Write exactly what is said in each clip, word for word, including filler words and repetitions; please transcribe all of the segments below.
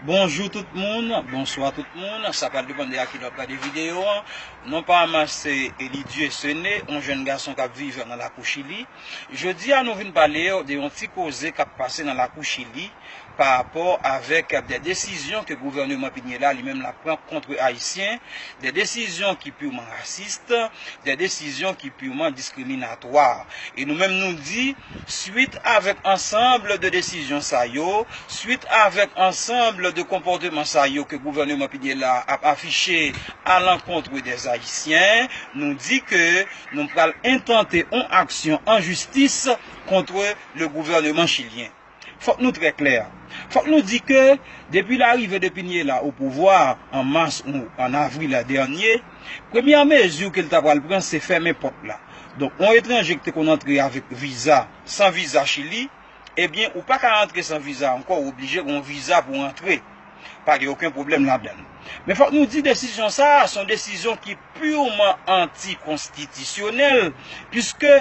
Bonjou tout moun, bonswa tout moun. Sa pral depann de a ki lè w ap gade videyo an. Non pa m se Elidieu Sene, yon jèn gason k ap viv nan lakou Chili. Jodi a, nou vin pale w de yon ti koze k ap pase nan lakou Chili pa rapò avèk de desizyon ke gouvèneman Piñera li menm l ap pran kont Ayisyen, de desizyon ki piman rasis, de desizyon ki piman diskriminatwa. E nou menm nou di, swit avèk ansanm de desizyon sa yo, swit avèk ansanm de konpòteman sa yo ke gouvèneman Piñera ap afiche alankont de Ayisyen, nou di ke nou pral entante yon aksyon an jistis kont le gouvèneman chilyen. Fòk nou trè klè. Fòk nou di ke depi larive de Piñera o pouvwa an mas ou an avril dènye, premyè mezi ke l ta pral pran se fèmen pòt la. Donk, yon etranje ki te konn antre avèk viza, san viza Chili, ebyen, ou pa ka antre san viza ankò, ou oblije gen yon viza pou w antre. Pa gen okenn pwoblèm ladan l. Men fòk nou di desizyon sa a se yon desizyon ki piman antikonstitisyonèl, piske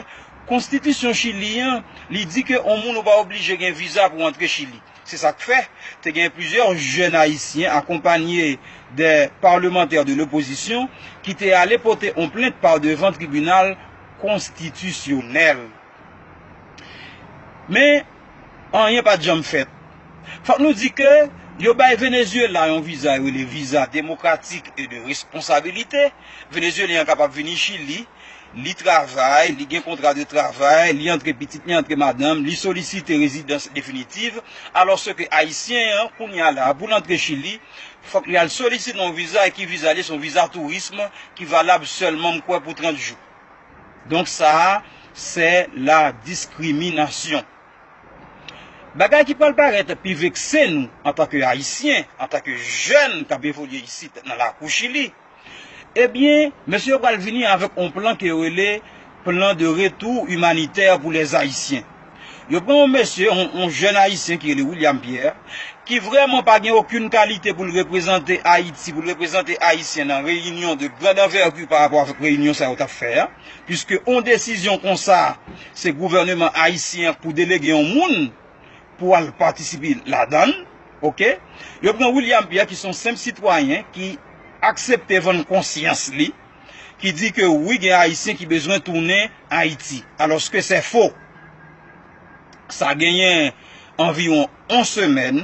konstitisyon Chili an, li di ke yon moun ou pa oblije gen viza pou w antre Chili. Se sa k fè, te gen plizyè jèn ayisyen akonpanye de parlemantè de lopozisyon ki te ale pote yon plent pa devan tribinal konstitisyonèl. Men, anyen pa t janm fèt. Fòk nou di ke yo bay Venezuela yon viza yo rele viza demokratik e de responsabilite. Venezuelyen an kapab vini Chili, li travay, li gen kontra de travay, li antre pitit, li antre madanm, li solisite rezidans definitiv, alòske ayisyen an, kounye a la, pou l antre Chili, fòk li al solisite yon viza, e ki viza li ye? Se yon viza tourism ki valab sèlman, m kwè, pou trant jou. Donk sa a, se la diskriminasyon. Bagay ki pral parèt pi vekse nou antanke Ayisyen, antanke jèn k ap evolye isit nan lakou Chili, ebyen, mesye yo pral vini avèk yon plan ke yo rele plan de retour humanitaire pour les Haïtiens. Yo pran yon mesye, yon, yon jèn Ayisyen ki rele William Pierre, ki vrèman pa gen okenn kalite pou l reprezante Ayiti, pou l reprezante Ayisyen nan reyinyon de grande envergure pa rapò avèk reyinyon sa yo t ap fè a, piske yon desizyon konsa, se gouvèneman ayisyen an k pou delege yon moun pou al patisipe ladan l, oke? Yo pran William Pierre, ki se yon senp sitwayen, ki aksepte vann konsyans li, ki di ke wi, gen Ayisyen ki bezwen tounen Ayiti, alòske se fo. Sa genyen anviwon yon semèn,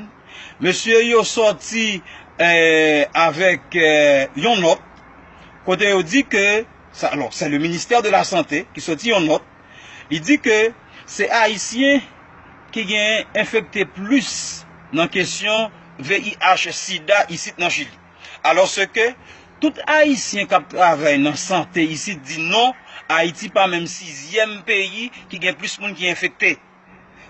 mesye yo sòti, eh, avèk, eh, yon nòt, kote yo di ke, sa, alò, se le ministè de la sante ki sòti yon nòt, li di ke se Ayisyen ki gen enfekte plis nan kesyon V I H sida isit nan Chili. Alòske tout Ayisyen k ap travay nan sante isit di non, Ayiti pa menm sizyèm peyi ki gen plis moun ki enfekte.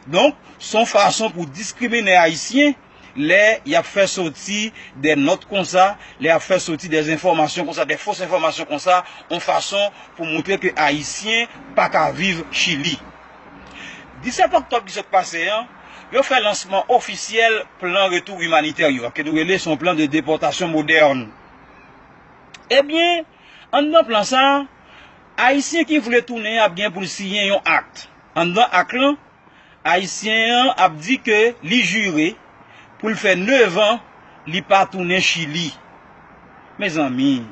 Donk, se yon fason pou diskrimine Ayisyen lè y ap fè soti de nòt konsa, lè y ap fè soti de enfòmasyon konsa, de fos enfòmasyon konsa, yon fason pou montre ke Ayisyen pa ka viv Chili. Disèt òktòb ki sot pase an, yo fè lansman ofisyèl plan retou imanitè yo a, ke nou rele se yon plan de depòtasyon modèn. Ebyen, anndan plan sa a, Ayisyen ki vle tounen an ap gen pou l siyen yon akt. Anndan akt lan, Ayisyen an ap di ke li jire pou l fè nevan li pa tounen Chili. Mezanmi,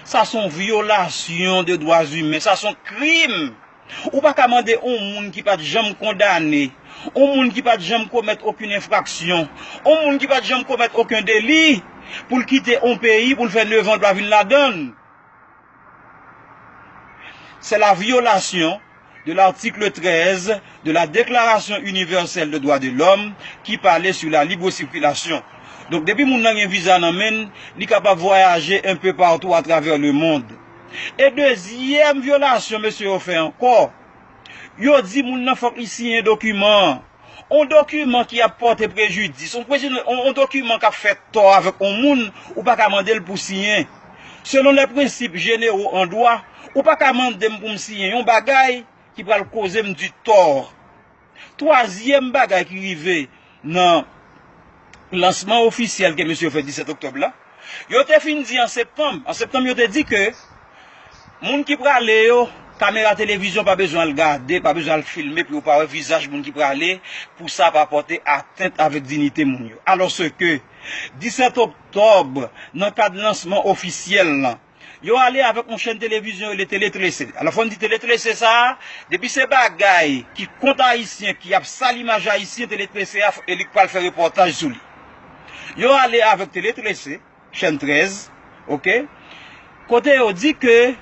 sa se yon vyolasyon de dwa imen, sa se yon krim. Ou pa ka mande yon moun ki pa t janm kondane, yon moun ki pa t janm komèt okenn enfraksyon, yon moun ki pa t janm komèt okenn deli, pou l kite yon peyi, pou l fè nevan l pa vin ladan l. C'est la violation de l'article treize de la Déclaration universelle des droits de l'homme qui parlait sur la libre circulation. Donk, depi moun nan gen viza nan men l, li kapab vwayaje un peu partout à travers le monde. E dezyèm vyolasyon mesye yo fè ankò, yo di moun nan fòk li siyen dokiman an. Yon dokiman ki ap pòte prejidis, yon prejidis, yon, yon dokiman k ap fè tò avèk yon moun, ou pa ka mande l pou siyen. Selon les principes généraux en droit, ou pa ka mande m pou m siyen yon bagay ki pral koze m di tò. Twazyèm bagay ki rive nan lansman ofisyèl ke mesye yo fè disèt oktòb la, yo te fin di an septanm, an septanm yo te di ke moun ki prale yo, Kamera televizyon pa bezwen al gade, pa bezwen al filme pou yo pa wè vizaj moun ki prale, pou sa pa pòte atent avèk diyite moun yo. Alòske disèt oktòb, nan kad lansman ofisyèl lan, yo ale avèk yon chèn televizyon rele Tele trese. Alò, fò n di Tele trese sa a, depi se bagay ki kont Ayisyen, ki ap sal imaj Ayisyen, Tele trese a, e li k pral fè repòtaj sou li. Yo ale avèk Tele trese, chèn trèz, oke? Kote yo di ke,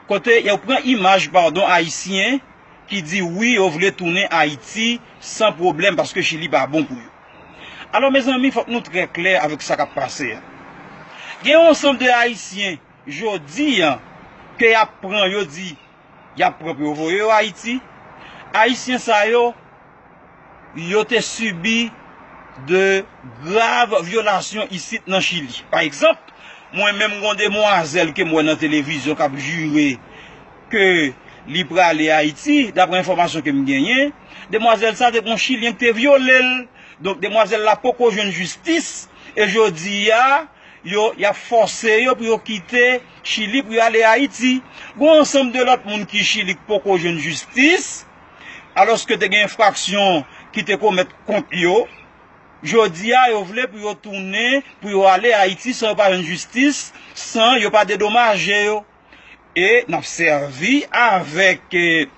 kote yo pran imaj, padon, Ayisyen ki di wi, yo vle tounen Ayiti san pwoblèm paske Chili pa bon pou yo. Alò, mezanmi, fòk nou trè klè avèk sa k ap pase a. Gen yon ansanm de Ayisyen, jodi a, ke y ap pran, yo di, y ap pran pou yo voye yo Ayiti. Ayisyen sa yo, yo te sibi de grav vyolasyon isit nan Chili. Pa egzanp, mwen menm, gen yon demwazèl ke m wè nan televizyon k ap jire ke li prale Ayiti, daprè enfòmasyon ke m genyen. Demwazèl sa te gen yon Chilyen ki te vyole l. Donk, demwazèl la poko jwenn jistis, e jodi a, yo, y ap fòse yo pou yo kite Chili pou yo ale Ayiti. Gen yon ansanm de lòt moun ki Chili ki poko jwenn jistis, alòske te gen enfraksyon ki te komèt kont yo. Jodi a, yo vle pou yo tounen, pou yo ale Ayiti san yo pa jwenn jistis, san yo pa dedomaje yo. E n ap sèvi avèk, eh,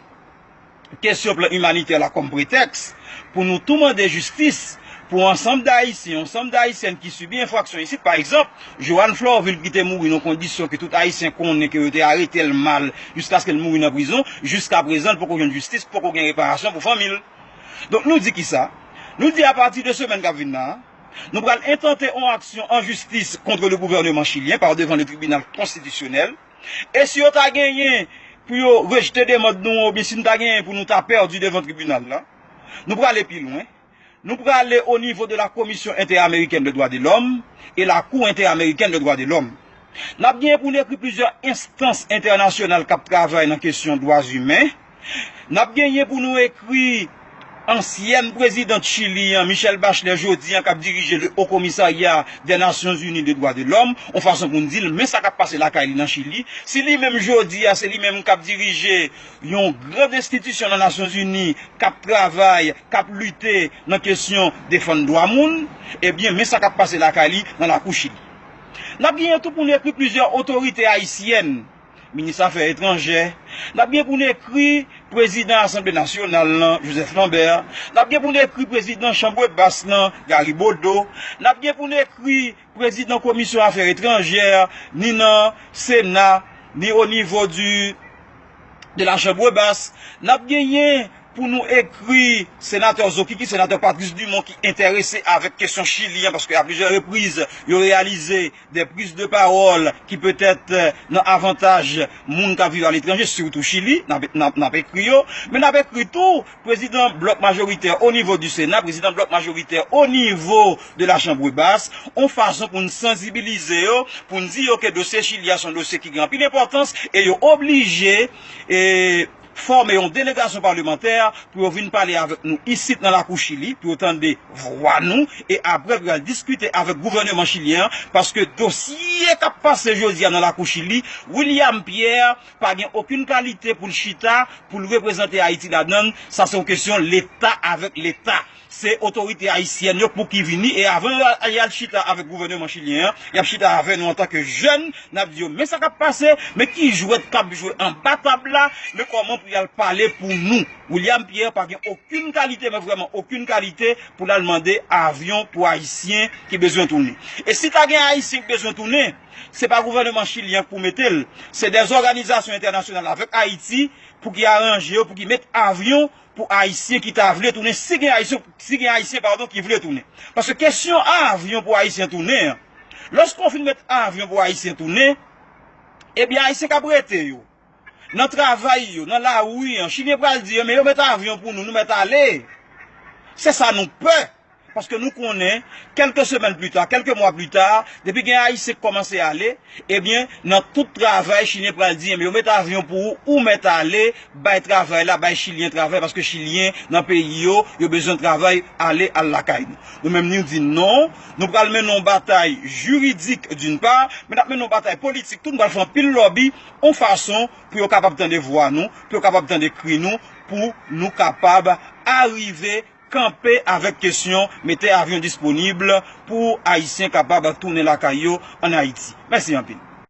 kesyon plan imanitè la kòm pretèks pou nou tou mande jistis pou ansanm d Ayisyen, ansanm d Ayisyèn ki sibi enfraksyon isit. Pa egzanp, Johanne Florvil ki te mouri nan kondisyon ke tout Ayisyen konnen ke yo te arete l mal jiskaske l mouri nan prizon, jiskaprezan l poko jwenn jistis, poko gen reparasyon pou fanmi l. Donk nou di kisa? Nou di apati de semèn k ap vin la, nou pral entante yon aksyon an jistis contre le gouvernement chilien par devant le tribunal constitutionnel. E si yo ta genyen pou yo rejte demann nou an, oubyen si nou ta genyen pou nou ta pèdi devan tribinal la, nou prale pi lwen. Nou prale o nivo de la Commission Interaméricaine de Droits de l'Homme et la Cour Interaméricaine de Droits de l'Homme. N ap genyen pou n ekri plizyè enstans entènasyonal k ap travay nan kesyon dwa imen. N ap genyen pou nou ekri ansyèn prezidant Chili an, Michelle Bachelet, jodi an, k ap dirije le Haut Commissariat des Nations Unies de Droits de l'Homme, yon fason pou n di l, men sa k ap pase lakay li nan Chili. Si li menm jodi a, se li menm k ap dirije yon gran enstitisyon nan Nasyonzini k ap travay, k ap lite nan kesyon defann dwa moun, ebyen, men sa k ap pase lakay li nan lakou Chili. N ap genyen tou pou n ekri plizyè otorite ayisyèn, minis afè etranjè. N ap gen pou n ekri prezidan Asanble Nasyonal lan, Joseph Lambert. N ap gen pou n ekri prezidan Chanm Bas lan, Gary Bodeau. N ap gen pou n ekri prezidan Komisyon Afè Etranjè, ni nan Sena, ni o nivo di, de la Chanm Bas. N ap genyen pou nou ekri senatè Zoki, ki senatè Patrice Dumont, ki enterese avèk kesyon Chili an, paske a plizyè repriz, yo reyalize de priz de pawòl ki petèt, eh, nan avantaj moun k ap viv aletranje, sitou Chili, n ap, n ap, n ap ekri yo, men n ap ekri tou prezidan blòk majoritè o nivo di Sena, prezidan blòk majoritè o nivo de la Chanm Bas, yon fason pou n sansibilize yo, pou n di yo ke dosye Chili a se yon dosye ki gen anpil enpòtans, e yo oblije, e, fòme yon delegasyon palemantè pou yo vin pale avèk nou isit nan lakou Chili, pou yo tande vwa nou, e apre pou yo al diskite avèk gouvèneman chilyen an, paske dosye k ap pase jodi a nan lakou Chili, William Pierre pa gen okenn kalite pou l chita, pou l reprezante Ayiti ladan l, sa se yon kesyon Leta avèk Leta. Se otorite ayisyèn yo pou ki vini, e avan yo al, y al chita avèk gouvèneman chilyen an, y ap chita avè nou antanke jèn, n ap di yo, men sa k ap pase, men ki jwèt k ap jwe anba tab la, men kòman pou y al pale pou nou. William Pierre pa gen okenn kalite, men vrèman okenn kalite, pou l al mande avyon pou Ayisyen ki bezwen tounen. E si ta gen Ayisyen ki bezwen tounen, se pa gouvèneman chilyen an k pou mete l, se dè òganizasyon entènasyonal avèk Ayiti pou ki aranje yo, pou ki met avyon pou Ayisyen ki ta vle tounen, si gen Ayisyen, si gen Ayisyen, padon, ki vle tounen. Paske kesyon avyon pou Ayisyen tounen an, lòske w fin met avyon pou Ayisyen tounen, ebyen, Ayisyen k ap rete yo, nan travay yo, nan lari an, Chilyen pral di yo, men yo met avyon pou nou, nou mèt ale. Se sa nou pè. Paske nou konnen, kèlke semèn pli ta, kèlke mwa pli ta, depi gen Ayisyen k kòmanse ale, ebyen, nan tout travay, Chilyen pral di, enben, yo met avyon pou ou, ou mèt ale, bay travay la, bay Chilyen travay, paske Chilyen nan peyi yo, yo bezwen travay, ale al lakay nou. Nou menm, nou di non, nou pral mennen yon batay jiridik, d'une part, men n ap mennen yon batay politik tou, nou pral fè anpil lòbi, yon fason pou yo kapab tande vwa nou, pou yo kapab tande kri nou, pou nou kapab arive kanpe avèk kesyon mete avyon disponib pou Ayisyen kapab tounen lakay yo ann Ayiti. Mèsi anpil.